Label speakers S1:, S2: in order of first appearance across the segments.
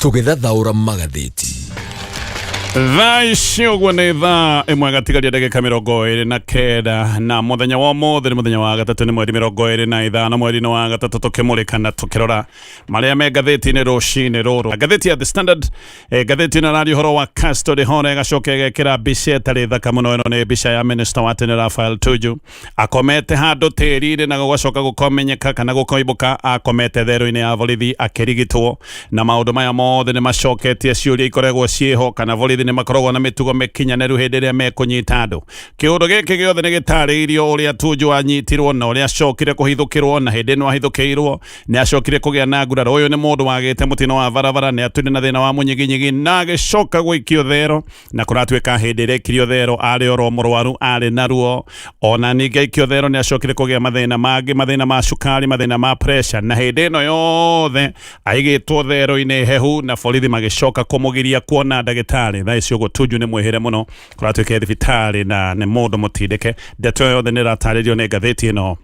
S1: Tũgĩthathaũra magathĩti.
S2: Thaa ici ũguo nĩ thaa ĩmwe gatigaria ndagĩka 29, na mũthenya wa ũmũthĩ nĩ mũthenya wa gatatũ, nĩ mweri 25 mweri-inĩ wa gatatũ, tũkĩmũrĩka na tũkĩrora marĩa me ngathĩti-inĩ rũcinĩ rũrũ. Ngathĩti ya The Standard, ngathĩti ĩno ĩraria ũhoro wa custody hora, ĩgacoka ĩgekĩra mbica ĩtarĩ thaka mũno. Ĩno nĩ mbica ya minister wa tene Raphael Tuju akomete handũ tĩri-inĩ, na gũgacoka gũkomenyeka kana gũkoimbũka akomete therũ-inĩ ya borithi akĩrigitwo. Na maũndũ maya mothe nĩ macoketie ciũria ikoragwo ciĩho kana borithi nĩ makoragwo na mĩtugo mĩkinyanĩru hĩndĩ ĩrĩa mekũnyita andũ. Kĩũndũ gĩkĩ gĩothe nĩ gĩtarĩirio ũrĩa Tuju anyitirwo na ũrĩa acokire kũhithũkĩrwo, na hĩndĩ ĩno ahithũkĩirwo nĩ acokire kũgĩa na nguraro. Ũyũ nĩ mũndũ wagĩte mũtino wa barabara, nĩ atũire na thĩna wa mũnyiginyigi na agĩcoka gũikio thero, na kũratuĩka hĩndĩ ĩrĩa aikirio thero arĩ oro mũrwaru, arĩ na ruo. Ona ningĩ aikio thero nĩ acokire kũgĩa mathĩna mangĩ, mathĩna ma cukari, mathĩna ma pressure, na hĩndĩ ĩno yothe aigĩtwo thero-inĩ hehu na borithi magĩcoka kũmũgiria kuona ndagĩtarĩ. Thaa ici ũguo Tuju nĩ mwĩhĩre mũno, kũratuĩka thibitarĩ na nĩ mũndũ mũtindĩke. Ndeto yothe nĩ ĩratarĩrio nĩ ngathĩti ĩno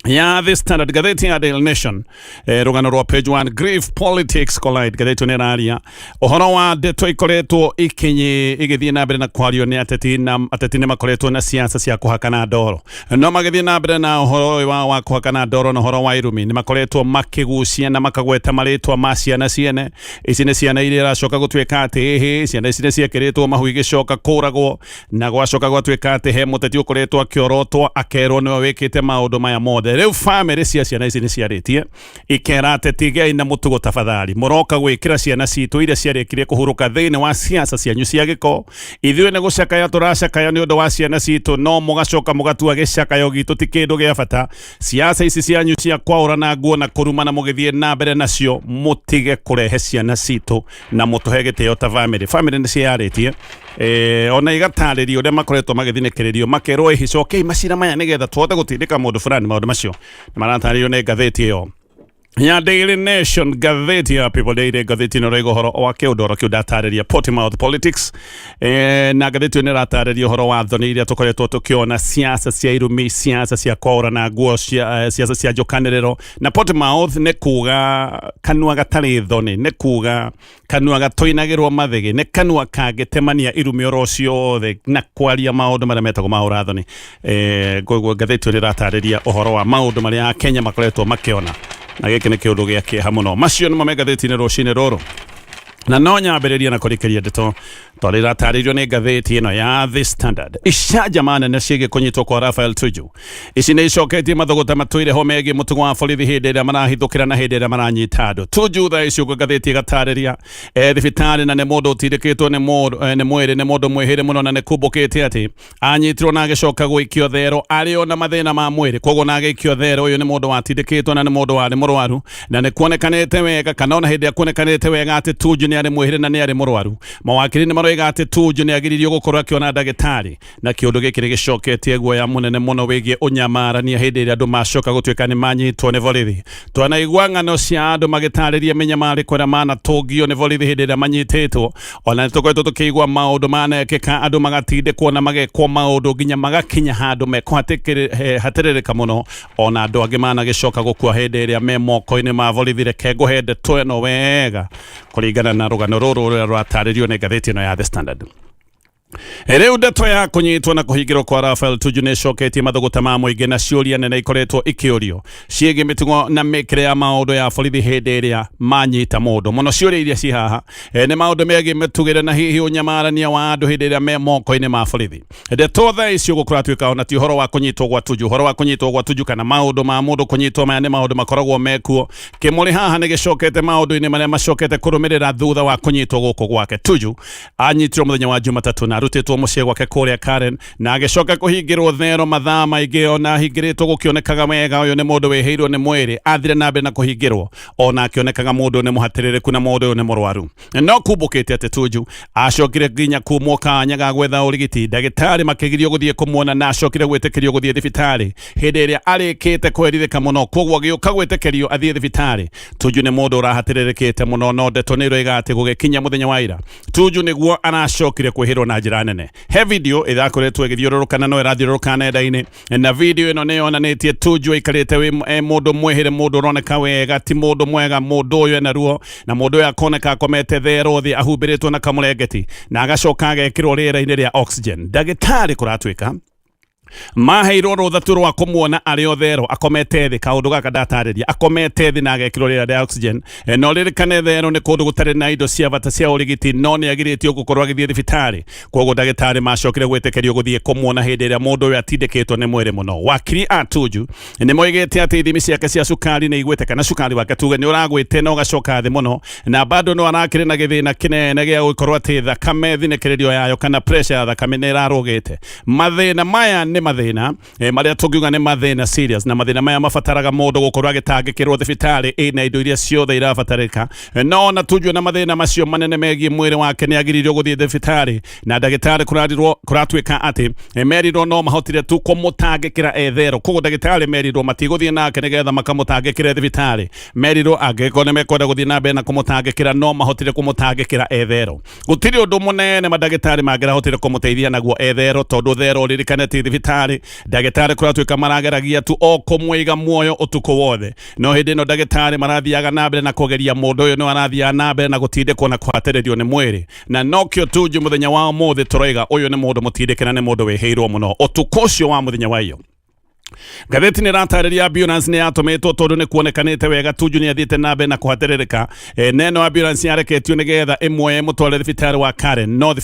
S2: ya The Standard. Ngathĩti ya Daily Nation, rũgano rwa page 1, grief politics collide. Ngathĩti ĩno ĩraria ũhoro wa ndeto ikoretwo ikinyi igĩthiĩ na mbere na kwario nĩ ateti, na ateti nĩ makoretwo na siasa cia kũhakana ndoro, no magĩthiĩ na mbere na ũhoro ũyũ wa kũhakana ndoro na ũhoro wa irumi, nĩ makoretwo makĩgucia na makagweta marĩtwa ma ciana ciene. Ici nĩ ciana iria iracoka gũtuĩka atĩ ĩhĩ, ciana ici nĩ ciekĩrĩtwo mahu igĩcoka kũragwo, na gwacoka gwatuĩka atĩ he mũteti ũkoretwo akĩorotwo akerwo nĩwe wĩkĩte maũndũ maya mothe. Rĩu bamĩrĩ cia ciana ici nĩ ciarĩtie ikera ateti, gĩai na mũtugo tafadhali, mũroka gwĩkĩra ciana citũ iria ciarĩkirie kũhurũka thĩinĩ wa siasa cianyu cia gĩko. Ithuĩ nĩ gũcakaya tũracakaya nĩ ũndũ wa ciana citũ, no mũgacoka mũgatua gĩcakayo gitũ ti kĩndũ gĩa bata. Siasa ici cianyu cia kwaũrana nguo na kũrumana mũgĩthiĩ na mbere nacio, mũtige kũrehe ciana citũ na mũtũhe gĩtĩo ta bamĩrĩ. Bamĩrĩ nĩ ciarĩtie, ona igatarĩria ũrĩa makoretwo magĩthinĩkĩrĩrio, makerwo ĩhĩ cokei macira maya nĩgetha tũhote gũtindĩka mũndũ fulani. Maũndũ macio nĩ maratarĩrio nĩ ngathĩti ĩyo ya Daily Nation. Ngathĩti ya People Daily, ngathĩti ĩno ĩraiga ũhoro wa kĩũndũ oro kĩu ndatarĩria, Portimouth politics, na ngathĩti ĩyo nĩ ĩratarĩria ũhoro wa thoni iria tũkoretwo tũkĩona, siasa cia irumi, siasa cia kwaũrana nguo cia, siasa cia njũkanĩrĩro. Na Portimouth nĩ kuga kanua gatarĩ thoni, nĩ kuga kanua gatoinagĩrwo mathĩgĩ, nĩ kanua kangĩtemania irumi oro ciothe na kwaria maũndũ marĩa metagwo ma ũrathoni. Koguo ngathĩti ĩyo ĩratarĩria ũhoro wa maũndũ marĩa Akenya makoretwo makĩona, na gĩkĩ nĩ kĩũndũ gĩa kĩeha mũno. Macio nĩmo me ngathĩti-inĩ rũcinĩ rũrũ, na no nyambĩrĩria na kũrĩkĩria ndeto tondũ iratarĩrio nĩ ngathĩti ĩno ya The Standard. Icanjama nene ciĩgiĩ kũnyitwo kwa Raphael Tuju ici nĩ icoketie mathũgũta matũire ho megiĩ mũtugo wa borithi hĩndĩ ĩrĩa marahithũkĩra na hĩndĩ ĩrĩa maranyita andũ. Tuju thaa ici ũguo ngathĩti ĩgatarĩria thibitarĩ, na nĩ mũndũ ũtindĩkĩtwo nĩ mwĩrĩ, nĩ mũndũ mwĩhĩre mũno, na nĩ kumbũkĩte atĩ anyitirwo na agĩcoka gũikio thero arĩ ona mathĩna ma mwĩrĩ. Koguo na agĩikio thero, ũyũ nĩ mũndũ watindĩkĩtwo na nĩ mũndũ warĩ mũrwaru, na nĩ kuonekanĩte wega kana ona hĩndĩ ĩrĩa kuonekanĩte wega atĩ Tuju nĩ arĩ mwĩhĩre na nĩ arĩ mũrwaru. Mawakiri nĩ maroiga atĩ Tuju nĩ agiririo gũkorwo akĩona ndagĩtarĩ, na kĩũndũ gĩkĩ nĩ gĩcoketie guoya mũnene mũno wĩgiĩ ũnyamarania hĩndĩ ĩrĩa andũ macoka gũtuĩka nĩ manyitwo nĩ borithi. Twanaigua ng'ano cia andũ magĩtarĩria mĩnyamarĩko ĩrĩa manatũngio nĩ borithi hĩndĩ ĩrĩa manyitĩtwo. Ona nĩ tũkoretwo tũkĩigua maũndũ manekĩka, andũ magatindĩkwo na magekwo maũndũ nginya magakinya handũ mekũhatĩrĩrĩka mũno, ona andũ angĩ managĩcoka gũkua hĩndĩ ĩrĩa me moko-inĩ ma borithi. Reke ngũhe ndeto ĩno wega kũringana na rũgano rũrũ rũrĩa rũratarĩrio nĩ ngathĩti ĩno ya The Standard. Rĩu ndeto ya kũnyitwo na kũhingĩrwo kwa Raphael Tuju nĩ ĩcoketie mathũgũta ma mũingĩ, na ciũria nene ikoretwo ikĩũrio ciĩgiĩ mĩtugo na mĩkĩre ya maũndũ ya borithi hĩndĩ ĩrĩa manyita mũndũ. Mũno ciũria iria ci haha, nĩ maũndũ megiĩ mĩtugĩre na hihi ũnyamarania wa andũ hĩndĩ ĩrĩa me moko-inĩ ma borithi. Ndeto thaa ici ũguo kũratuĩka ona ti ũhoro wa kũnyitwo gwa Tuju, ũhoro wa kũnyitwo gwa Tuju kana maũndũ ma mũndũ kũnyitwo, maya nĩ maũndũ makoragwo mekuo. Kĩmũrĩ haha nĩ gĩcokete maũndũ-inĩ marĩa macokete kũrũmĩrĩra thutha wa kũnyitwo gũkũ gwake. Tuju anyitirwo mũthenya wa Jumatatũ na arutĩtwo mũciĩ gwake kũrĩa Karen, na agĩcoka kũhingĩrwo thero mathaa maingĩ. Ona ahingĩrĩtwo gũkĩonekaga wega ũyũ nĩ mũndũ wĩhĩirwo nĩ mwĩrĩ, athire na mbere na kũhingĩrwo ona akĩonekaga mũndũ nĩ mũhatĩrĩrĩku na mũndũ ũyũ nĩ mũrwaru. No kumbũkĩte atĩ Tuju acokire nginya kumwo kanya ga gwetha ũrigiti, ndagĩtarĩ makĩgirio gũthiĩ kũmuona, na acokire gwĩtĩkĩrio gũthiĩ thibitarĩ hĩndĩ ĩrĩa arĩkĩte kwerithĩka mũno. Koguo agĩũka gwĩtĩkĩrio athiĩ thibitarĩ. Tuju nĩ mũndũ ũrahatĩrĩrĩkĩte mũno, no ndeto nĩ iroiga atĩ gũgĩkinya mũthenya wa ira, Tuju nĩguo aracokire kwĩhĩrwo na njĩra njĩra nene. He video ĩrakoretwo ĩgĩthiũrũrũka na no ĩrathiũrũrũka nenda-inĩ, na video ĩno nĩ yonanĩtie Tuju aikarĩte wĩ mũndũ mwĩhĩre, mũndũ ũroneka wega ti mũndũ mwega, mũndũ ũyũ ena ruo, na mũndũ ũyũ akoneka akomete thero thĩ ahumbĩrĩtwo na kamũrengeti na agacoka agekĩrwo rĩera-inĩ rĩa oxygen. Ndagĩtarĩ kũratuĩka maheirwo rũtha tu rwa kũmuona arĩ o thero akomete thĩ, kaũndũ gaka ndatarĩria, akomete thĩ na agekĩrwo rĩera rĩa oxygen. No ririkane thero nĩ kũndũ gũtarĩ na indo cia bata cia ũrigiti, no nĩ agirĩtio gũkorwo agĩthiĩ thibitarĩ. Koguo ndagĩtarĩ macokire gwĩtĩkĩrio gũthiĩ kũmuona hĩndĩ ĩrĩa mũndũ ũyũ atindĩkĩtwo nĩ mwĩrĩ mũno. Wakiri a Tuju nĩ moigĩte atĩ ithimi ciake cia cukari nĩ igwĩte, kana cukari wake tuge nĩ ũragwĩte na ũgacoka thĩ mũno, na bado no arakĩrĩ na gĩthĩna kĩnene gĩa gũkorwo atĩ thakame thinĩkĩrĩrio yayo kana pressure ya thakame nĩ ĩrarũgĩte. Mathĩna maya nĩ mathĩna marĩa tũngiuga nĩ mathĩna serious, na mathĩna maya mabataraga mũndũ gũkorwo agĩtangĩkĩrwo thibitarĩ ĩna indo iria ciothe irabatarĩka. No ona Tuju na mathĩna macio manene megiĩ mwĩrĩ wake nĩ agiririo gũthiĩ thibitarĩ, na ndagĩtarĩ kũrarirwo kũratuĩka atĩ merirwo no mahotire tu kũmũtangĩkĩra ethero. Koguo ndagĩtarĩ merirwo matigũthiĩ nake nĩgetha makamũtangĩkĩre thibitarĩ, merirwo angĩkorwo nĩ mekwenda gũthiĩ na mbere na kũmũtangĩkĩra no mahotire kũmũtangĩkĩra ethero. Gũtirĩ ũndũ mũnene mandagĩtarĩ mangĩrahotire kũmũteithia naguo ethero, tondũ thero ũririkane ti thibitarĩ. Ndagĩtarĩ kũratuĩka marageragia tu o kũmũiga muoyo ũtukũ wothe, no hĩndĩ ĩno ndagĩtarĩ marathiaga na mbere na kũgeria mũndũ ũyũ no arathiaga na mbere na gũtindĩkwo na kũhatĩrĩrio nĩ mwĩrĩ. Na nokĩo Tuju mũthenya wa ũmũthĩ tũroiga ũyũ nĩ mũndũ mũtindĩke na nĩ mũndũ wĩhĩirwo mũno ũtukũ ũcio wa mũthenya wa iyo. Ngathĩti nĩ ĩratarĩria ambulance nĩ yatũmĩtwo tondũ nĩ kuonekanĩte wega Tuju nĩ athiĩte na mbere na kũhatĩrĩrĩka. Neno ambulance yareketio nĩgetha ĩmuoye ĩmũtware thibitarĩ wa Karen, no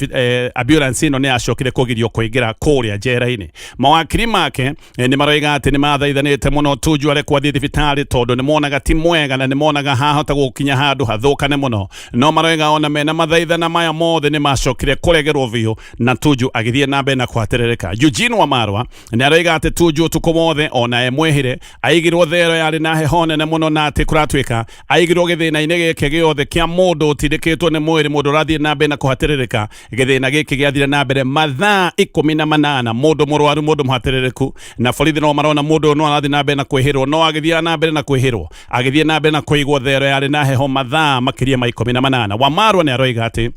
S2: ambulance ĩno nĩ yacokire kũgirio kũingĩra kũrĩa njera-inĩ. Mawakiri make nĩ maroiga atĩ nĩ mathaithanĩte mũno Tuju arekwo athiĩ thibitarĩ tondũ nĩ monaga ti mwega na nĩ monaga hahota gũkinya handũ hathũkane mũno, no maroiga ona mena mathaithana maya mothe nĩ macokire kũregerwo biũ na Tuju agĩthiĩ na mbere na kũhatĩrĩrĩka. Eugene Wamarwa nĩ aroiga atĩ Tuju ũtukũ wothe ona e mwĩhĩre aigirwo thero yarĩ na heho nene mũno, na atĩ kũratuĩka aigirwo gĩthĩna-inĩ gĩkĩ gĩothe kĩa mũndũ ũtindĩkĩtwo nĩ mwĩrĩ, mũndũ ũrathiĩ na mbere na kũhatĩrĩrĩka. Gĩthĩna gĩkĩ gĩathire na mbere mathaa 18, mũndũ mũrwaru, mũndũ mũhatĩrĩrĩku, na borithi no marona mũndũ ũyũ no arathiĩ na mbere na kwĩhĩrwo, no agĩthiaga na mbere na kwĩhĩrwo, agĩthiĩ na mbere na kũigwo thero yarĩ na heho mathaa makĩria ma 18. Wamarwa nĩ aroiga atĩ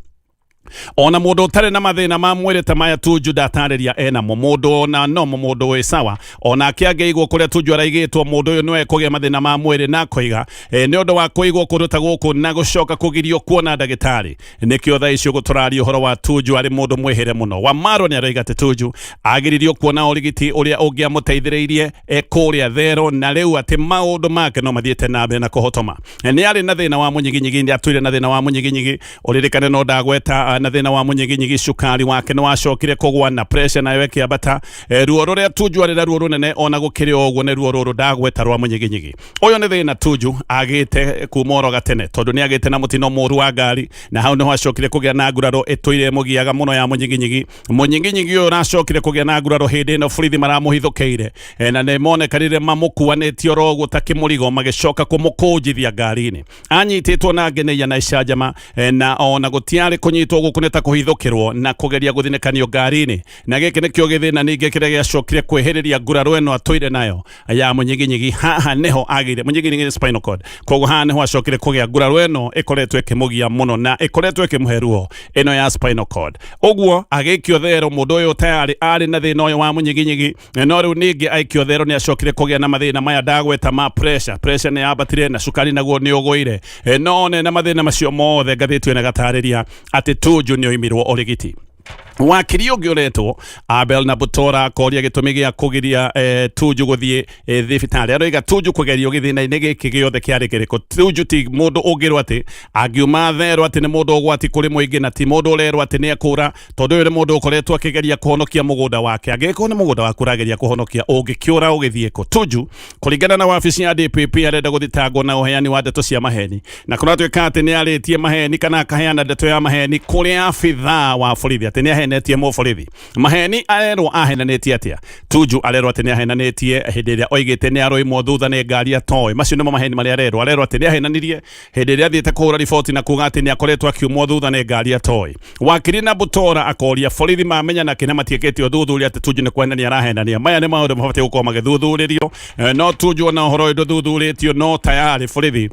S2: ona mũndũ ũtarĩ na mathĩna ma mwĩrĩ ta maya Tuju ndatarĩria enamo, mũndũ ona nomo mũndũ wĩ sawa onake angĩigwo kũrĩa Tuju araigĩtwo, mũndũ ũyũ no ekũgĩa mathĩna ma mwĩrĩ, na akoiga nĩ ũndũ wa kũigwo kũndũ ta gũkũ na gũcoka kũgirio kuona ndagĩtarĩ, nĩkĩo thaa ici ũgũtũraria ũhoro wa Tuju arĩ mũndũ mwĩhĩre mũno. Wamarwa nĩ aroiga atĩ Tuju agiririo kuona ũrigiti ũrĩa ũngĩamũteithĩrĩirie kũrĩa thero, na rĩu atĩ maũndũ make no mathiĩte na mbere na kũhotoma. Nĩ arĩ na thĩna wa mũnyiginyigi, nĩ atũire na thĩna wa mũnyiginyigi, ũririkane no ndagweta na thĩna wa mũnyiginyigi, cukari wake nĩ wacokire kũgwa na pressure nayo ĩkĩambata. Ruo rũrĩa Tuju arĩ na ruo rũnene ona gũkĩrĩ o ũguo nĩ ruo rũrũ ndagweta rwa mũnyiginyigi. Ũyũ nĩ thĩna Tuju agĩte kuma oro gatene, tondũ nĩ agĩte na mũtino mũru wa ngari, na hau nĩho acokire kũgĩa na nguraro ĩtũire ĩmũgiaga mũno ya mũnyiginyigi. Mũnyiginyigi ũyũ ũracokire kũgĩa na nguraro hĩndĩ ĩno borithi maramũhithũkĩire, na nĩ monekanire mamũkuanĩtie oro ũguo ta kĩmũrigo, magĩcoka kũmũkũnjithia ngari-inĩ. Anyitĩtwo na ngeneia na icanjama, na ona gũtiarĩ kũnyitwo gũkũ nĩ ta kũhithũkĩrwo na kũgeria gũthinĩkanio ngari-inĩ. Na gĩkĩ nĩkĩo gĩthĩna ningĩ kĩrĩa gĩacokire kwĩhĩrĩria nguraro ĩno atũire nayo ya mũnyiginyigi. Haha nĩho agĩire mũnyiginyigi nĩ spinal cord, koguo haha nĩho acokire kũgĩa nguraro ĩno ĩkoretwo ĩkĩmũgia mũno na ĩkoretwo ĩkĩmũhe ruo ĩno ya spinal cord. Ũguo agĩikio thero, mũndũ ũyũ tayarĩ arĩ na thĩna ũyũ wa mũnyiginyigi, no rĩu ningĩ aikio thero nĩ acokire kũgĩa na mathĩna maya ndagweta ma pressure. Pressure nĩ yambatire na cukari naguo nĩ ũgũire. No one na mathĩna macio mothe ngathĩti ĩno ĩgatarĩria atĩ Tuju nĩ oimirwo ũrigiti. Wakiri ũngĩ ũretwo Abel na Butora akoria gĩtũmi gĩa kũgiria Tuju gũthiĩ thibitarĩ. Aroiga Tuju kũgerio gĩthĩna-inĩ gĩkĩ gĩothe kĩarĩ kĩrĩkũ? Tuju ti mũndũ ũngĩrwo atĩ angiuma therũ atĩ nĩ mũndũ ũgwati kũrĩ mũingĩ, na ti mũndũ ũrerwo atĩ nĩ ekũra, tondũ ũyũ nĩ mũndũ ũkoretwo akĩgeria kũhonokia mũgũnda wake. Angĩgĩkorwo nĩ mũgũnda waku ũrageria kũhonokia, ũngĩkĩũra ũgĩthiĩ kũ? Tuju kũringana na wabici ya DPP arenda gũthitangwo na ũheani wa ndeto cia maheni, na kũratuĩka atĩ nĩ arĩtie maheni kana akaheana ndeto ya maheni kũrĩ abithaa wa borithi, atĩ nĩ ahenetie mũborithi maheni. Arerwo ahenanĩtie atĩa? Tuju arerwo atĩ nĩ ahenanĩtie hĩndĩ ĩrĩa oigĩte nĩ aroimwo thutha nĩ ngari atoĩ. Macio nĩmo maheni marĩa arerwo. Arerwo atĩ nĩ ahenanirie hĩndĩ ĩrĩa athiĩte kũhũra riboti na kuga atĩ nĩ akoretwo akiumwo thutha nĩ ngari atoĩ. Wakiri na Butora akoria borithi mamenya nakĩ na matiĩkĩte ũthuthuria atĩ Tuju nĩ kũhenania arahenania. Maya nĩ maũndũ mabatiĩ gũkorwo magĩthuthurĩrio. No Tuju ona ũhoro ũyũ ndũthuthurĩtio, no tayarĩ borithi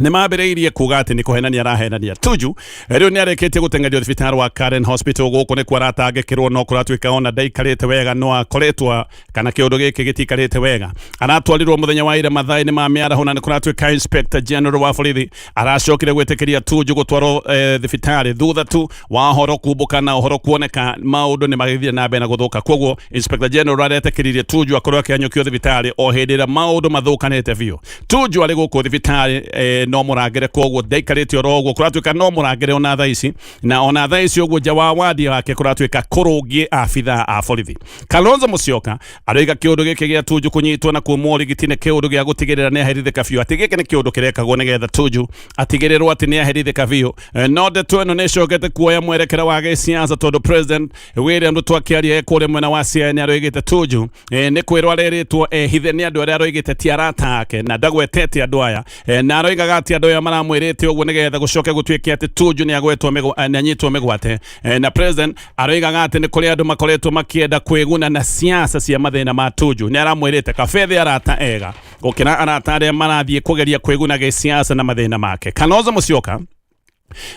S2: Nĩ mambĩrĩirie kuga atĩ nĩ kũhenania arahenania. Tuju rĩu nĩ arĩkĩtie gũteng'erio thibitarĩ wa Karen Hospital, gũkũ nĩkuo aratangĩkĩrwo, no kũratuĩka ona ndaikarĩte wega, no akoretwo kana kĩũndũ gĩkĩ gĩtikarĩte wega. Aratwarirwo mũthenya wa ira mathaa-inĩ ma mĩaraho, na nĩ kũratuĩka Inspector General wa borithi aracokire gwĩtĩkĩria Tuju gũtwarwo thibitarĩ thutha tu wa ũhoro kumbũka na ũhoro kuoneka maũndũ nĩ magĩthiĩ na mbere na gũthũka. Koguo Inspector General aretĩkĩririe Tuju akorwo akĩhanyũkio thibitarĩ o hĩndĩ ĩrĩa maũndũ mathũkanĩte biũ. Tuju arĩ gũkũ thibitarĩ no mũrangĩre, koguo ndaikarĩte oro ũguo, kũratuĩka no mũrangĩre ona thaa ici, na ona thaa ici ũguo nja wa wadi wake kũratuĩka kũrũngiĩ abithaa a borithi. Kalonzo Musyoka aroiga kĩũndũ gĩkĩ gĩa Tuju kũnyitwo na kuumwo ũrigiti nĩ kĩũndũ gĩa gũtigĩrĩra nĩ aherithĩka biũ, atĩ gĩkĩ nĩ kĩũndũ kĩrekagwo nĩgetha Tuju atigĩrĩrwo atĩ nĩ aherithĩka biũ. No ndeto ĩno nĩ ĩcokete kuoya mwerekera wa gĩsiasa tondũ President William Ruto akĩaria e kũrĩa mwena wa Siaya nĩ aroigĩte Tuju nĩ kwĩrwo arerĩtwo ehithe nĩ andũ arĩa aroigĩte ti arata ake, na ndagwetete andũ aya, na aroigaga atĩ andũ aya maramwĩrĩte ũguo nĩgetha gũcoke gũtuĩke atĩ Tuju nĩ agwetwo nĩ anyitwo mĩgwate. Na president aroigaga atĩ nĩ kũrĩ andũ makoretwo makĩenda kwĩguna na siasa cia mathĩna ma Tuju. Nĩ aramwĩrĩte kabethe arata ega gũkĩra arata arĩa marathiĩ kũgeria kwĩguna gĩsiasa na mathĩna make. Kalonzo Musyoka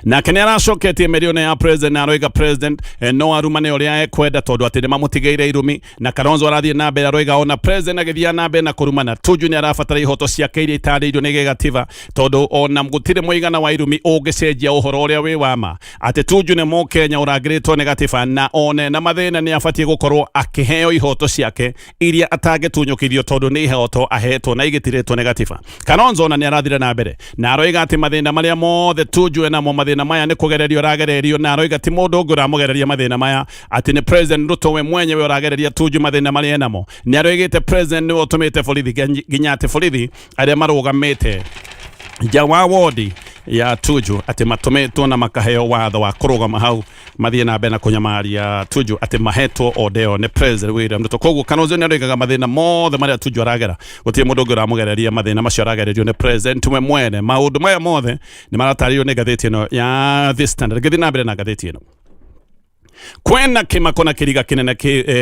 S2: nake nĩ aracoketie mĩario ya president na aroiga president no arumane ũrĩa ekwenda tondũ atĩ nĩ mamũtigĩire irumi. Na Kalonzo arathiĩ na mbere aroiga ona president agĩthiĩ na mbere na kũrumana, Tuju nĩ arabatara ihoto ciake iria itarĩirio nĩ gĩgatiba, tondũ ona gũtirĩ mũigana wa irumi ũngĩcenjia ũhoro ũrĩa wĩ wa ma atĩ Tuju nĩ Mũkenya ũrangĩrĩtwo nĩ gatiba, na one na mathĩna nĩ abatiĩ gũkorwo akĩheo ihoto ciake iria atangĩtunyũkithio tondũ nĩ ihoto ahetwo na igĩtirĩtwo nĩ gatiba. Kalonzo ona nĩ arathire na mbere na aroiga atĩ mathĩna marĩa mothe Tuju enamo, mathĩna maya nĩ kũgererio aragererio, na aroiga ti mũndũ ũngĩ ũramũgereria mathĩna maya, atĩ nĩ President Ruto we mwenyewe ũragereria Tuju mathĩna marĩa enamo. Nĩ aroigĩte president nĩwe ũtũmĩte borithi nginya atĩ borithi arĩa marũgamĩte nja wa wodi ya Tuju atĩ matũmĩtwo na makaheo watho wa kũrũgama hau mathiĩ na mbere na kũnyamaria Tuju, atĩ mahetwo order ĩyo nĩ President William Ruto. Koguo Kalonzo nĩ aroigaga mathĩna mothe marĩa Tuju aragera, gũtirĩ mũndũ ũngĩ ũramũgereria mathĩna macio, aragererio nĩ president we mwene. Maũndũ maya mothe nĩ maratarĩrio nĩ ngathĩti ĩno ya The Standard. Ngĩthiĩ na mbere na ngathĩti ĩno, kwena kĩmako na kĩriga kĩnene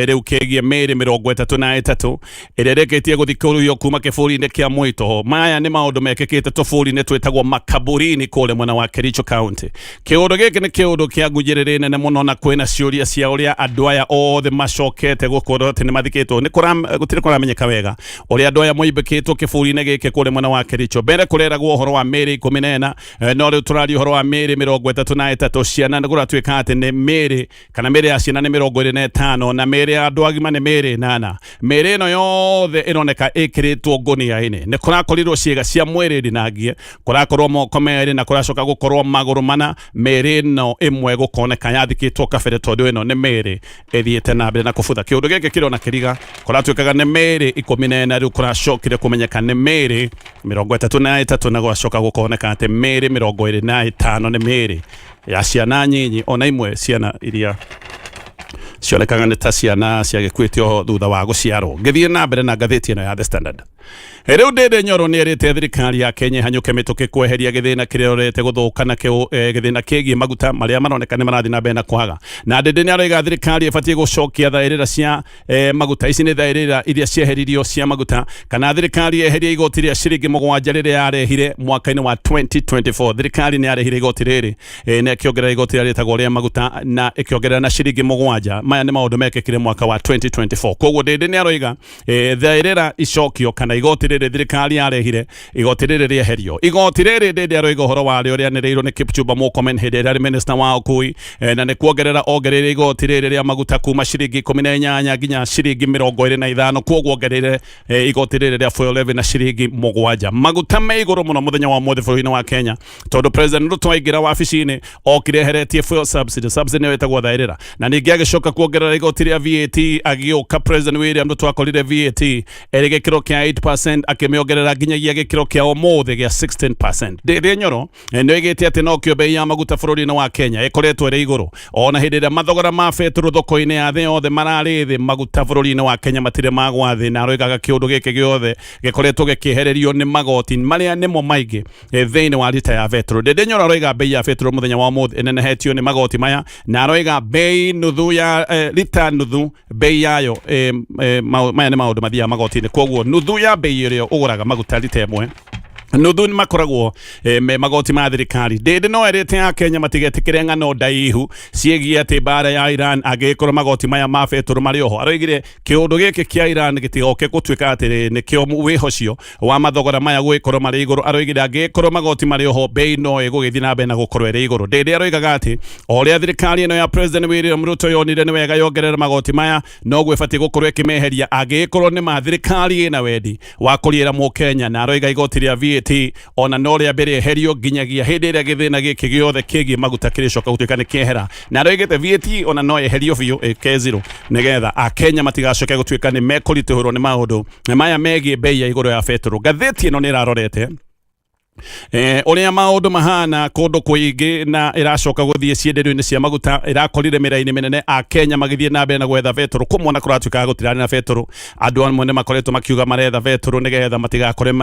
S2: rĩu kĩgiĩ mĩĩrĩ 33 ĩrĩa ĩrĩkĩtie gũthikũrũrio kuma kĩbũri-inĩ kĩa Mwĩto. Maya nĩ maũndũ mekĩkĩte tũbũri-inĩ twĩtagwo makaburini kũrĩa mwena wa Kericho County. Kĩũndũ gĩkĩ nĩ kĩũndũ kĩa ngujĩrĩrĩ nene mũno, na kwĩna ciũria cia ũrĩa andũ aya othe macokete gũkorwo atĩ nĩ mathikĩtwo. Nĩ gũtirĩ kũramenyeka wega ũrĩa andũ aya moimbĩkĩtwo kĩbũri-inĩ gĩkĩ kũrĩa mwena wa Kericho. Mbere kũreragwo ũhoro wa mĩĩrĩ 14, no rĩu tũraria ũhoro wa mĩĩrĩ 33. Ciana nĩ kũratuĩka atĩ nĩ mĩĩrĩ kana mĩĩrĩ ya ciana nĩ 25 na mĩĩrĩ ya andũ agima nĩ mĩĩrĩ 8. Mĩĩrĩ ĩno yothe ĩroneka ĩkĩrĩtwo ngũnia-inĩ. Nĩ kũrakorirwo ciĩga cia mwĩrĩ ndinangie, kũrakorwo moko merĩ na kũracoka gũkorwo magũrũ mana. Mĩĩrĩ ĩno ĩmwe gũkoneka yathikĩtwo kabere tondũ ĩno nĩ mĩĩrĩ ĩthiĩte na mbere na kũbutha. Kĩũndũ gĩkĩ kĩrona kĩriga, kũratuĩkaga nĩ mĩĩrĩ 14, rĩu kũracokire kũmenyeka nĩ mĩĩrĩ 33, na gwacoka gũkoneka atĩ mĩĩrĩ 25 nĩ mĩĩrĩ ya ciana nyinyi, ona imwe ciana iria cionekaga nĩ ta ciana ciagĩkuĩte o thutha wa gũciarwo. Ngĩthiĩ na mbere na ngathĩti ĩno ya The Standard, rĩu Ndindi Nyoro nĩ erĩte thirikari ya Kenya ĩhanyũke mĩtũkĩ kweheria gĩthĩna kĩrĩa ĩrorete gũthũka nakĩo, gĩthĩna kĩgiĩ maguta marĩa maroneka nĩ marathiĩ na mbere na kwaga. Na Ndindi nĩ aroiga thirikari ĩbatiĩ gũcokia thaĩrĩra cia maguta. Ici nĩ thaĩrĩra iria cieheririo cia maguta, kana thirikari yeheria igoti rĩa ciringi 7 rĩrĩa yarehire mwaka-inĩ wa 2024. Thirikari nĩ yarehire igoti rĩrĩ na ĩkĩongerera igoti rĩrĩa rĩtagwo rĩa maguta na ĩkĩongerera na ciringi 7. Maya nĩ maũndũ mekĩkire mwaka wa 2024. Koguo Ndindi nĩ aroiga thaĩrĩra icokio kana igoti rĩrĩ thirikari yarehire, igoti rĩrĩ rĩeherio. Igoti rĩrĩ Ndindi aroiga ũhoro warĩo rĩanĩrĩirwo nĩ Kipchumba Murkomen hĩndĩ ĩrĩa arĩ minister wa ũkui, na nĩ kuongerera ongereire igoti rĩrĩ rĩa maguta kuma ciringi 18 nginya ciringi 25. Koguo ongereire igoti rĩrĩ rĩa fuel levy na ciringi 7. Maguta me igũrũ mũno mũthenya wa ũmũthĩ bũrũri-inĩ wa Kenya tondũ President Ruto aingĩra wabici-inĩ okire eheretie fuel subsidy. Subsidy nĩyo ĩtagwo thaĩrĩra, na ningĩ agĩcoka kuongerera igoti rĩa VAT. Agĩũka President William Ruto akorire VAT ĩrĩ gĩkĩro kĩa 8%, akĩmĩongerera nginyagia gĩkĩro kĩa ũmũthĩ gĩa 16%. Ndindi Nyoro nĩ oigĩte atĩ nokĩo bei ya maguta bũrũri-inĩ wa Kenya ĩkoretwo ĩrĩ igũrũ ona hĩndĩ ĩrĩa mathogora ma betũrũ thoko-inĩ ya thĩ yothe mararĩ thĩ. Maguta bũrũri-inĩ wa Kenya matirĩ magwa thĩ, na aroigaga kĩũndũ gĩkĩ gĩothe gĩkoretwo gĩkĩehererio nĩ magoti marĩa nĩmo maingĩ thĩinĩ wa rita ya betũrũ. Ndindi Nyoro aroiga bei ya betũrũ mũthenya wa ũmũthĩ ĩnenehetio nĩ magoti maya, na aroiga bei nuthu ya rita nuthu bei yayo, maya nĩ maũndũ mathiaga magoti-inĩ, koguo nuthu ya bei ĩrĩa ũgũraga maguta rita ĩmwe. Nuthu nĩ makoragwo me magoti ma thirikari. Ndĩndĩ no erĩte Akenya matigetĩkĩre ng'ano ndaihu ciĩgiĩ atĩ mbara ya Iran angĩgĩkorwo magoti maya ma betũrũ marĩ oho. Aroigire kĩũndũ gĩkĩ kĩa Iran gĩtigoke gũtuĩka atĩ nĩkĩo wĩhocio wa mathogora maya gũgĩkorwo marĩ igũrũ. Aroigire angĩgĩkorwo magoti marĩ oho, bei no ĩgũgĩthiĩ na mbere na gũkorwo ĩrĩ igũrũ. Ndĩndĩ aroigaga atĩ o ũrĩa thirikari ĩno ya President William Ruto yonire nĩ wega yongerere magoti maya, noguo ĩbatiĩ gũkorwo ĩkĩmeheria angĩgĩkorwo nĩ ma thirikari ĩna wendi wa kũriĩra mũkenya. Na aroiga igoti rĩa VAT ona no rĩambe rĩeherio nginyagia hĩndĩ ĩrĩa gĩthĩna gĩkĩ gĩothe kĩgiĩ maguta kĩrĩcoka gũtuĩka nĩ kĩehera. Na aroigĩte VAT ona no yeherio biũ ĩke zero, nĩgetha Akenya matigacoke gũtuĩka nĩ mekũritũhĩrwo nĩ maũndũ maya megiĩ bei ya igũrũ ya betũrũ. Ngathĩti ĩno nĩ ĩrarorete ũrĩa maũndũ mahana kũndũ kũingĩ, na ĩracoka gũthiĩ cienderio-inĩ cia maguta. Ĩrakorire mĩraini mĩnene Akenya magĩthiĩ na mbere na gwetha betũrũ. Kũmwe na kũratuĩka gũtirarĩ na betũrũ, andũ amwe nĩ makoretwo makiuga maretha betũrũ nĩgetha matigakore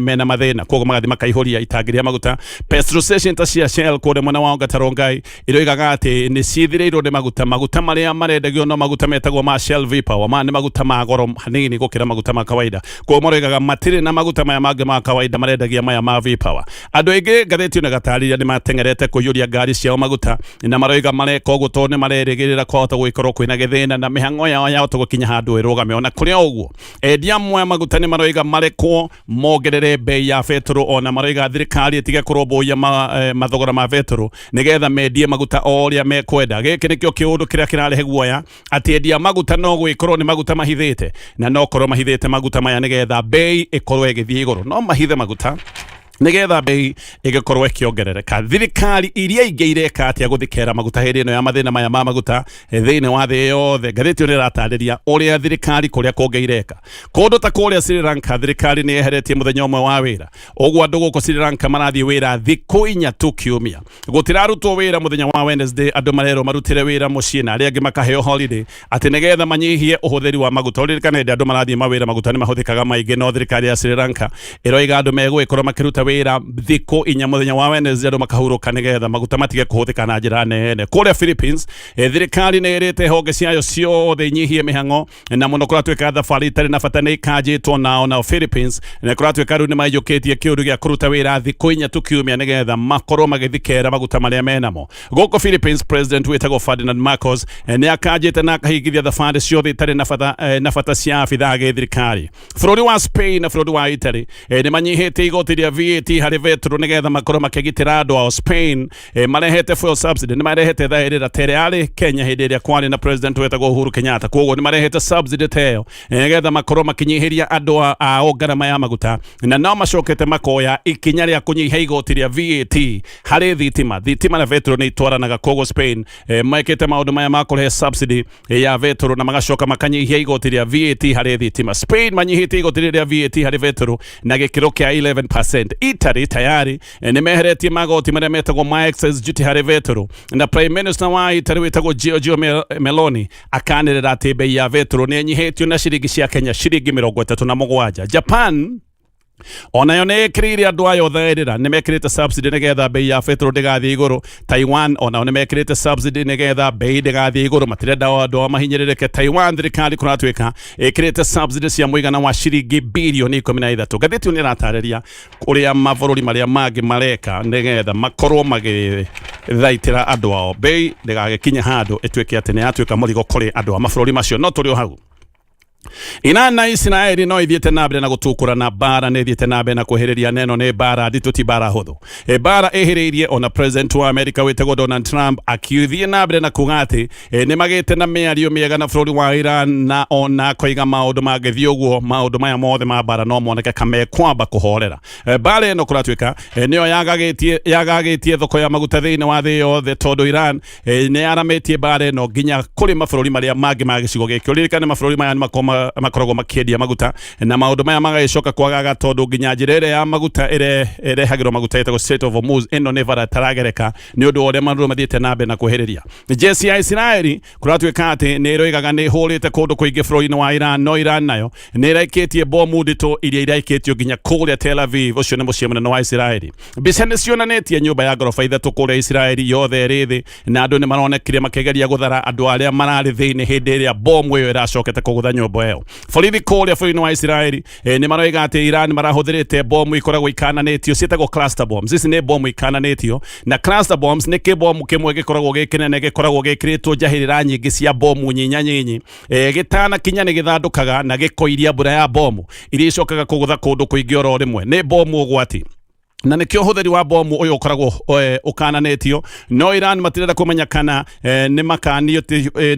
S2: mena mathĩna, koguo magathiĩ makaihũria itangi rĩa maguta. Petrol station ta cia Shell kũrĩa mwena wa Ongata Rongai iroigaga atĩ nĩ cithirĩirwo nĩ maguta. Maguta marĩa marendagio no maguta metagwo ma Shell V-Power, maya nĩ maguta ma goro hanini gũkĩra maguta ma kawaida, koguo maroigaga matirĩ na maguta maya mangĩ ma kawaida, marendagia maya ma V-Power. Andũ aingĩ, ngathĩti ĩno ĩgatarĩria, nĩ mateng'erete kũiyũria ngari ciao maguta, na maroiga mareka ũguo tondũ nĩ marerĩgĩrĩra kwahota gũgĩkorwo kwĩna gĩthĩna na mĩhang'o yao yahota gũkinya handũ ĩrũgame. Ona kũrĩ o ũguo, endia amwe a maguta nĩ maroiga marekwo mongerere bei ya betũrũ, ona maroiga thirikari ĩtige kũrũmbũiya mathogora ma betũrũ nĩgetha mendie maguta o ũrĩa mekwenda. Gĩkĩ nĩkĩo kĩũndũ kĩrĩa kĩrarehe guoya atĩ endia maguta no gwĩkorwo nĩ maguta mahithĩte, na no korwo mahithĩte maguta maya nĩgetha bei ĩkorwo ĩgĩthiĩ igũrũ. No mahithe maguta nĩgetha bei ĩgĩkorwo ĩkĩongerereka. Thirikari iria ingĩ ireka atĩa gũthikera maguta hĩndĩ ĩno ya mathĩna maya ma maguta thĩinĩ wa thĩ yothe? Ngathĩti ĩyo nĩ ĩratarĩria ũrĩa thirikari kũrĩa kũngĩ ireka. Kũndũ ta kũrĩa Sri Lanka, thirikari nĩ yeheretie mũthenya ũmwe wa wĩra, ũguo andũ gũkũ Sri Lanka marathiĩ wĩra thikũ 4 tu kiumia. Gũtirarutwo wĩra mũthenya wa Wednesday, andũ marerwo marutĩre wĩra mũciĩ na arĩa angĩ makaheo holiday atĩ nĩgetha manyihie ũhũthĩri wa maguta. Ũririkane hĩndĩ andũ marathiĩ mawĩra maguta nĩ mahũthĩkaga maingĩ, no thirikari ya Sri Lanka ĩroiga andũ megũgĩkorwo makĩruta wĩra thikũ 4 mũthenya wa Wednesday, andũ makahurũka nĩgetha maguta matige kũhũthĩka na njĩra nene. Kũrĩa Philippines, thirikari nĩ ĩrĩte honge ciayo ciothe inyihie mĩhang'o, na mũno kũratuĩka thabarĩ itarĩ na bata nĩ ikanjĩtwo. Nao Philippines nĩ kũratuĩka rĩu nĩ maiyũkĩtie kĩũndũ gĩa kũruta wĩra thikũ 4 tu kiumia nĩgetha makorwo magĩthikera maguta marĩa menamo. Gũkũ Philippines, president wĩtagwo Ferdinand Marcos nĩ akanjĩte na akahingithia thabarĩ ciothe itarĩ na bata, na bata cia abithaa a gĩthirikari. Bũrũri wa Spain na bũrũri wa Italy nĩ manyihĩtie igoti rĩa VAT harĩ betũrũ nĩgetha makorwo makĩgitĩra andũ ao. Spain marehete fuel subsidy, nĩ marehete thaĩrĩra ta ĩrĩa yarĩ Kenya hĩndĩ ĩrĩa kwarĩ na president wetagwo Uhuru Kenyatta. Koguo nĩ marehete subsidy ta ĩyo nĩgetha makorwo makĩnyihĩria andũ ao ngarama ya maguta, na no macokete makoya ikinya rĩa kũnyihia igoti rĩa VAT harĩ thitima. Thitima na betũrũ nĩ itwaranaga, koguo Spain mekĩte maũndũ maya ma kũrehe subsidy ya betũrũ na magacoka makanyihia igoti rĩa VAT harĩ thitima. Spain manyihĩtie igoti rĩrĩ rĩa VAT harĩ betũrũ na gĩkĩro kĩa 11%. Italy tayari nĩ meheretie magoti marĩa metagwo ma excise duty harĩ betũrũ, na Prime Minister wa Italy wĩtagwo Giorgio Meloni akanĩrĩra atĩ bei ya betũrũ nĩ ĩnyihĩtio na ciringi cia Kenya ciringi 37. Japan onayo nĩ ĩkĩrĩire andũ ayo thaĩrĩra, nĩ mekĩrĩte subsidy nĩgetha bei ya betũrũ ndĩgathiĩ igũrũ. Taiwan onao nĩ mekĩrĩte subsidy nĩgetha bei ndĩgathiĩ igũrũ, matirenda andũ ao mahinyĩrĩrĩke. Taiwan thirikari kũratuĩka ĩkĩrĩte subsidy cia mũigana wa ciringi birioni 13. Ngathĩti ĩyo nĩ ĩratarĩria ũrĩa mabũrũri marĩa mangĩ mareka nĩgetha makorwo magĩthaitĩra andũ ao bei ndĩgagĩkinye handũ ĩtuĩke atĩ nĩ yatuĩka mũrigo kũrĩ andũ a mabũrũri macio. No tũrĩ o hau, Iran na Isiraeli no ithiĩte na mbere na gũtukũrana. Mbara nĩ ithiĩte na mbere na kwĩhĩrĩria, neno nĩ mbara nditũ, ti mbara hũthũ. Mbara ĩhĩrĩirie ona president wa America wĩtagwo Donald Trump akĩthiĩ na mbere na kuga atĩ nĩ magĩte na mĩario mĩega na bũrũri wa Iran, na ona akoiga maũndũ mangĩthiĩ ũguo, maũndũ maya mothe ma mbara no moneke kamekwamba kũhorera. Mbara ĩno kũratuĩka nĩyo yagagĩtie thoko ya maguta thĩinĩ wa thĩ yothe, tondũ Iran nĩ yaramĩtie mbara ĩno nginya kũrĩ mabũrũri marĩa mangĩ ma gĩcigo gĩkĩ. Ũririkane mabũrũri maya nĩ makoragwo makĩendia maguta, na maũndũ maya magagĩcoka kwagaga tondũ nginya njĩra ĩrĩa ya maguta ĩrĩa ĩrehagĩrwo maguta ĩtagwo Strait of Hormuz, ĩno nĩ bara ĩtaragereka nĩ ũndũ wa ũrĩa maũndũ mathiĩte na mbere na kwĩhĩrĩria. Jeshi ya Isiraeli kũratuĩka atĩ nĩ ĩroigaga nĩ ĩhũrĩte kũndũ kũingĩ bũrũri-inĩ wa Iran, no Iran nayo nĩ ĩraikĩtie bomu nditũ iria iraikĩtio nginya kũrĩa Tel Aviv, ũcio nĩ mũciĩ mũnene wa Isiraeli. Mbica nĩ cionanĩtie nyũmba ya ngoroba 3 kũrĩa Isiraeli yothe ĩrĩ thĩ, na andũ nĩ maronekire makĩgeria gũthara andũ arĩa mararĩ thĩinĩ hĩndĩ ĩrĩa bomu ĩyo ĩracokete kũgũtha nyũmba ĩyo. Borithi kũrĩa bũrũri-inĩ wa Isiraeli nĩ maroiga atĩ Iran marahũthĩrĩte bomu ikoragwo ikananĩtio ciĩtagwo cluster bombs. Ici nĩ bomu ikananĩtio, na cluster bombs nĩ kĩbomu kĩmwe gĩkoragwo gĩ kĩnene, gĩkoragwo gĩkĩrĩtwo njahĩrĩra nyingĩ cia bomu nyinya nyinyi, gĩtanakinya nĩ gĩthandũkaga na gĩkoiria mbura ya bomu iria icokaga kũgũtha kũndũ kũingĩ oro rĩmwe. Nĩ bomu ũgwati, na nĩkĩo ũhũthĩri wa bomu ũyũ ũkoragwo ũkananĩtio. No Iran matirenda kũmenya kana nĩ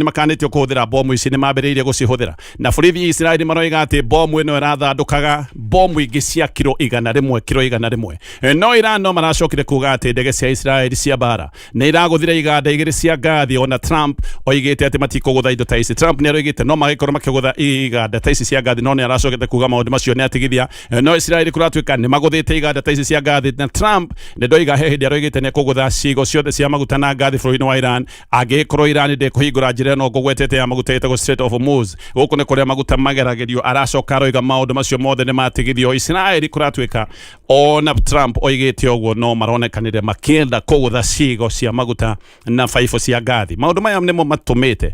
S2: makanĩtio kũhũthĩra bomu ici, nĩ mambĩrĩirie gũcihũthĩra. Na borithi Isiraeli maroiga atĩ bomu ĩno ĩrathandũkaga bomu ingĩ cia kiro 100, kiro 100. No Iran no maracokire kuga atĩ ndege cia Isiraeli cia mbara nĩ iragũthire iganda igĩrĩ cia ngathi, ona Trump oigĩte atĩ matikũgũtha indo ta ici. Trump nĩ aroigĩte no magĩkorwo makĩgũtha iganda ta ici cia ngathi, no nĩ aracokete kuga maũndũ macio nĩ atigithia. No Isiraeli kũratuĩka nĩ magũthĩte iganda ta ici cia ngathi, na Trump nĩ ndoiga he hĩndĩ aroigĩte nĩ ekũgũtha cigo ciothe cia maguta na ngathi bũrũri-inĩ wa Iran angĩkorwo Iran ndĩkũhingũra njĩra ĩno ngũgwetete ya maguta ĩtagwo Strait of Hormuz. Gũkũ nĩ kũrĩa maguta mageragĩrio. Aracoka aroiga maũndũ macio mothe nĩ matigithio. Isiraeli kũratuĩka ona Trump oigĩte ũguo, no maronekanire makĩenda kũgũtha cigo cia maguta na baibũ cia ngathi. Maũndũ maya nĩmo matũmĩte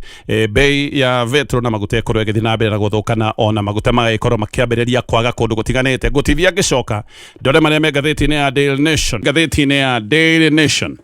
S2: bei ya betro na maguta ĩkorwo ĩgĩthiĩ na mbere na gũthũka, na ona maguta magagĩkorwo makĩambĩrĩria kwaga kũndũ gũtiganĩte. Ngũtithia ngĩcoka ndore marĩa me ngathĩti-inĩ ya Daily Nation. Ngathĩti-inĩ ya Daily Nation,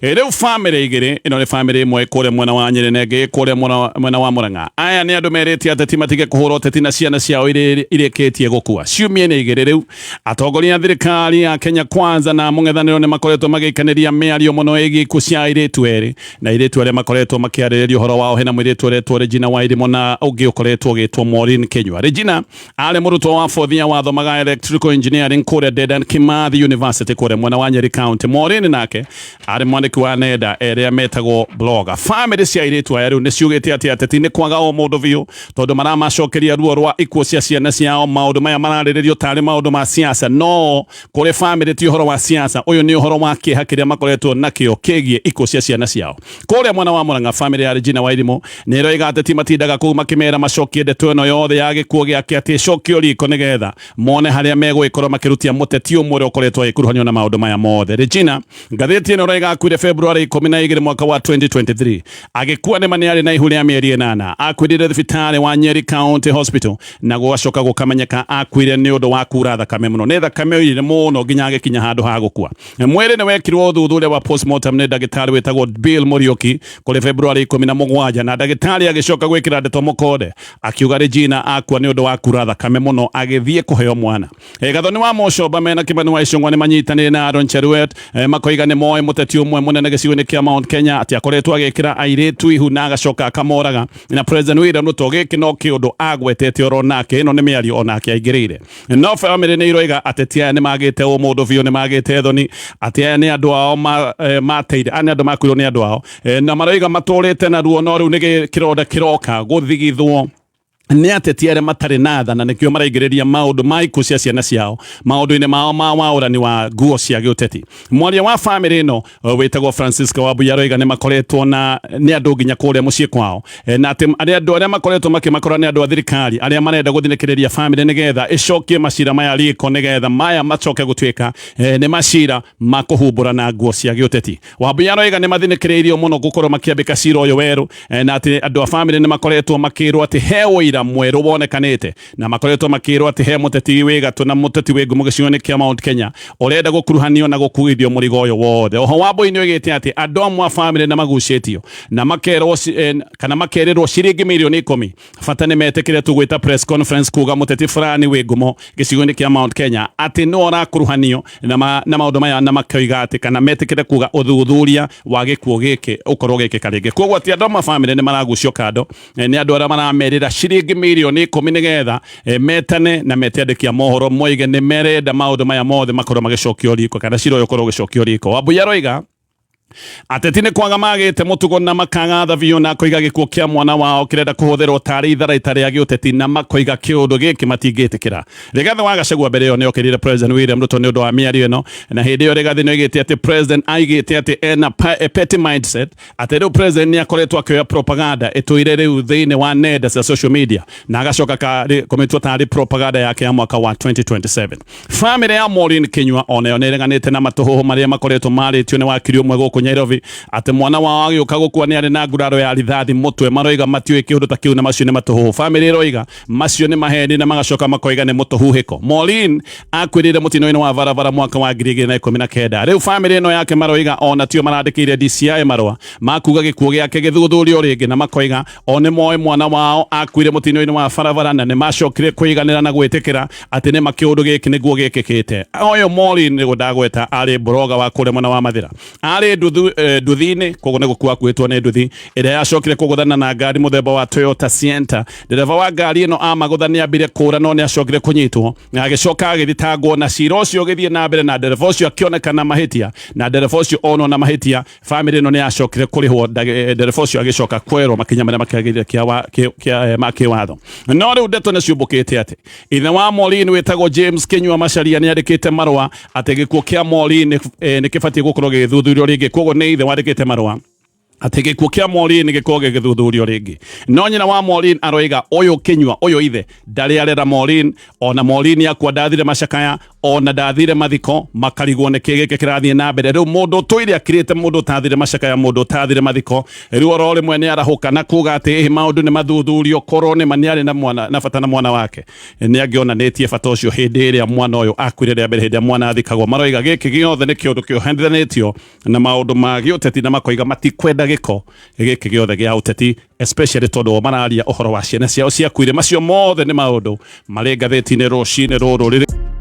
S2: rĩu bamĩrĩ igĩrĩ, ĩno nĩ bamĩrĩ ĩmwe kũrĩa mwena wa Nyĩrĩ na ĩngĩ kũrĩa mwena wa Mũrang'a. Aya nĩ andũ merĩte ateti matige kũhũra ũteti na ciana ciao irĩkĩtie gũkua. Ciumia-inĩ igĩrĩ rĩu, atongoria a thirikari ya Kenya Kwanza na mũng'ethanĩro nĩ makoretwo magĩikanĩria mĩario mũno ĩgiĩ ikuũ cia airĩtu erĩ. Na airĩtu arĩa makoretwo makĩarĩrĩria ũhoro wao, hena mũirĩtu ũretwo Regina Wairimu na ũngĩ ũkoretwo ũgĩtwo Maureen Kinyua. Regina arĩ mũrutwo wa fourth year wathomaga electrical engineering kũrĩa Dedan Kimathi University kũrĩa mwena wa Nyeri County. Maureen nake arĩ mwandĩki wa nenda erĩa metagwo blogger. Famĩlĩ cia airĩtu aya rĩu nĩ ciugĩte atĩ ateti nĩ kwaga o mũndũ biũ, tondũ maramacokeria ruo rwa ikuũ cia ciana ciao. Maũndũ maya mararĩrĩrio tarĩ maũndũ ma siasa, no kũrĩ famĩlĩ ti ũhoro wa siasa. Ũyũ nĩ ũhoro wa kĩeha kĩrĩa makoretwo nakĩo kĩgiĩ ikuũ cia ciana ciao. Kũrĩa mwena wa Mũrang'a, famĩlĩ ya Regina Wairimu nĩ ĩroiga ateti matindaga kũu makĩmera macokie ndeto ĩno yothe ya gĩkuũ gĩake, atĩ ĩcokio riko nĩgetha mone harĩa megũgĩkorwo makĩrutia mũteti ũmwe ũrĩa ũkoretwo agĩkuruhanio na maũndũ maya mothe. Regina, ngathĩti ĩno ĩroiga, akuire February 12 mwaka wa 2023. Agĩkua nĩma nĩ arĩ na ihu rĩa mĩeri 8. Akuĩrĩire thibitarĩ wa Nyeri County Hospital, na gũgacoka gũkamenyeka akuire nĩ ũndũ wa kura thakame mũno. Nĩ thakame oirire mũno nginya agĩkinya handũ ha gũkua. Mwĩrĩ nĩ wekirwo ũthuthuria wa postmortem nĩ ndagĩtarĩ wĩtagwo Bill Muriuki kũrĩ February 17, na ndagĩtarĩ agĩcoka gwĩkĩra ndeto mũkonde akiuga Regina akua nĩ ũndũ wa kura thakame mũno agĩthiĩ kũheo mwana. Gathoni wa Mũcomba mena Kĩmani wa Icũng'wa nĩ manyitanĩire na Aaron Cheruiyot, makoiga nĩ moĩ mũteti ũmwe mũnene gĩcigo-inĩ kĩa Mount Kenya atĩ akoretwo agĩkĩra airĩtu ihu na agacoka akamoraga. Na President William Ruto gĩkĩ no kĩũndũ agwetete oro nake, ĩno nĩ mĩario onake aingĩrĩire. No famĩlĩ nĩ iroiga ateti aya nĩ magĩte ũmũndũ biũ, nĩ magĩte thoni, atĩ aya nĩ andũ ao mateire, aya nĩ andũ makuirwo nĩ andũ ao, na maroiga matũrĩte na ruo, no rĩu nĩ kĩronda kĩroka gũthigithwo nĩ ateti arĩa matarĩ na tha, na nĩkĩo maraingĩrĩria maũndũ ma ikuũ cia ciana ciao maũndũ-inĩ mao ma waũrani wa nguo cia gĩũteti. Mwaria wa famĩlĩ ĩno wĩtagwo Francisca Wambuya aroiga nĩ makoretwo na nĩ andũ nginya kũrĩa mũciĩ kwao, na atĩ arĩa andũ arĩa makoretwo makĩmakora nĩ andũ a thirikari arĩa marenda gũthinĩkĩrĩria famĩlĩ nĩgetha ĩcokie macira maya riko, nĩgetha maya macoke gũtuĩka nĩ macira ma kũhumbũra na nguo cia gĩũteti. Wambuya aroiga nĩ mathinĩkĩrĩirio mũno gũkorwo makĩambĩka cira ũyũ werũ, na atĩ andũ a famĩlĩ nĩ makoretwo makĩrwo atĩ he ũira mwerũ wonekanĩte, na makoretwo makĩrwo atĩ he mũteti wĩ gatũ na mũteti wĩ ngumo gĩcigo-inĩ kĩa Mount Kenya ũrenda gũkuruhanio na gũkuithio mũrigo ũyũ wothe. Oho Wambui nĩ oigĩte atĩ andũ amwe a famĩlĩ nĩ magucĩtio na makerwo kana makerĩrwo ciringi mirioni 10 bata nĩ metĩkĩre tu gwĩta press conference kuga mũteti fulani wĩ ngumo gĩcigo-inĩ kĩa Mount Kenya atĩ nĩwe ũrakuruhanio na maũndũ maya, na makoiga atĩ kana metĩkĩre kuga ũthuthuria wa gĩkuũ gĩkĩ ũkorwo ũgĩkĩka rĩngĩ. Koguo atĩ andũ amwe a famĩlĩ nĩ maragucio kando nĩ andũ arĩa maramerĩra ciringi mirioni 10 nĩgetha metane na mete andĩki a mohoro moige nĩ merenda maũndũ maya mothe makorwo magĩcokio riko, kana cira ũyũ ũkorwo ũgĩcokio riko. Wambui aroiga ateti nĩ kwaga magĩte mũtugo na makaga tha biũ, na akoiga gĩkuũ kĩa mwana wao kĩrenda kũhũthĩrwo tarĩ itharaita rĩa gĩũteti, na makoiga kĩũndũ gĩkĩ matingĩtĩkĩra. Rigathĩ wa Gachagua mbere ĩyo nĩ okĩrire President William Ruto nĩ ũndũ wa mĩario ĩno, na hĩndĩ ĩyo Rigathĩ nĩ oigĩte atĩ President aigĩte atĩ ena a petty mindset, atĩ rĩu President nĩ akoretwo akĩoya propaganda ĩtũire rĩu thĩinĩ wa nenda cia social media na agacoka kũmĩtua tarĩ propaganda yake ya mwaka wa 2027. Famĩlĩ ya Maureen Kinyua onayo nĩ ĩreganĩte na matũhũhũ marĩa makoretwo marĩtio nĩ wakiri ũmwe gũkũ. Gũkũ Nairobi atĩ mwana wao agĩũka gũkua nĩ arĩ na nguraro ya rithathi mũtwe. Maroiga matiũĩ kĩũndũ ta kĩu na macio nĩ matũhũhũ. Famĩlĩ ĩroiga macio nĩ maheni na magacoka makoiga nĩ mũtũhuhĩko. Maureen akuĩrĩire mũtino-inĩ wa barabara mwaka wa 2019. Rĩu famĩlĩ ĩno yake maroiga ona tio marandĩkĩire DCI marũa makuga gĩkuũ gĩake gĩthuthurio rĩngĩ, na makoiga o nĩ moĩ mwana wao akuire mũtino-inĩ wa barabara na nĩ macokire kũiganĩra na gwĩtĩkĩra atĩ nĩ ma kĩũndũ gĩkĩ nĩguo gĩkĩkĩte. Ũyũ Maureen nĩguo ndagweta arĩ broga wa kũrĩa mwena wa Mathĩra, arĩ nduthi-inĩ, koguo nĩ gũkua akuĩtwo nĩ nduthi ĩrĩa yacokire kũgũthana na ngari mũthemba wa Toyota Sienta. Ndereba wa ngari ĩno amagũtha nĩ ambire kũra no nĩ acokire kũnyitwo na agĩcoka agĩthitangwo, na cira ũcio ũgĩthiĩ na mbere na ndereba ũcio akĩonekana mahĩtia, na ndereba ũcio onwo na mahĩtia famĩlĩ ĩno nĩ yacokire kũrĩhwo. Ndereba ũcio agĩcoka kwerwo makinya marĩa makĩagĩrĩire ma kĩwatho. No rĩu ndeto nĩ ciũmbũkĩte atĩ ithe wa Maureen wĩtagwo James Kinyua Macharia nĩ andĩkĩte marũa atĩ gĩkuũ kĩa Maureen nĩ kĩbatiĩ gũkorwo gĩgĩthuthurio rĩngĩ. Koguo nĩ ithe wandĩkĩte marũa atĩ gĩkuũ kĩa Maureen gĩkorwo gĩgĩthuthurio rĩngĩ. No nyina wa Maureen aroiga ũyũ Kinyua, ũyũ ithe, ndarĩ arera Maureen, ona Maureen akua ndathire macakaya, ona ndathire mathiko. Makarigwo nĩ kĩ gĩkĩ kĩrathiĩ na mbere. Rĩu mũndũ ũtũire akirĩte, mũndũ ũtathire macakaya, mũndũ ũtathire mathiko, rĩu oro rĩmwe nĩ arahũka na kuga atĩ ĩhĩ maũndũ nĩ mathuthurio. Korwo nĩ ma nĩ arĩ na mwana na bata na mwana wake, nĩ angĩonanĩtie bata ũcio hĩndĩ ĩrĩa mwana ũyũ akuire rĩa mbere, hĩndĩ ĩrĩa mwana athikagwo. Maroiga gĩkĩ gĩothe nĩ kĩũndũ kĩohanithanĩtio na maũndũ ma gĩũteti, na makoiga matikwenda gĩko gĩkĩ gĩothe gĩa ũteti, especially tondũ o mararia ũhoro wa ciana ciao ciakuire. Macio mothe nĩ maũndũ marĩ ngathĩti-inĩ rũcinĩ rũrũ rĩrĩ.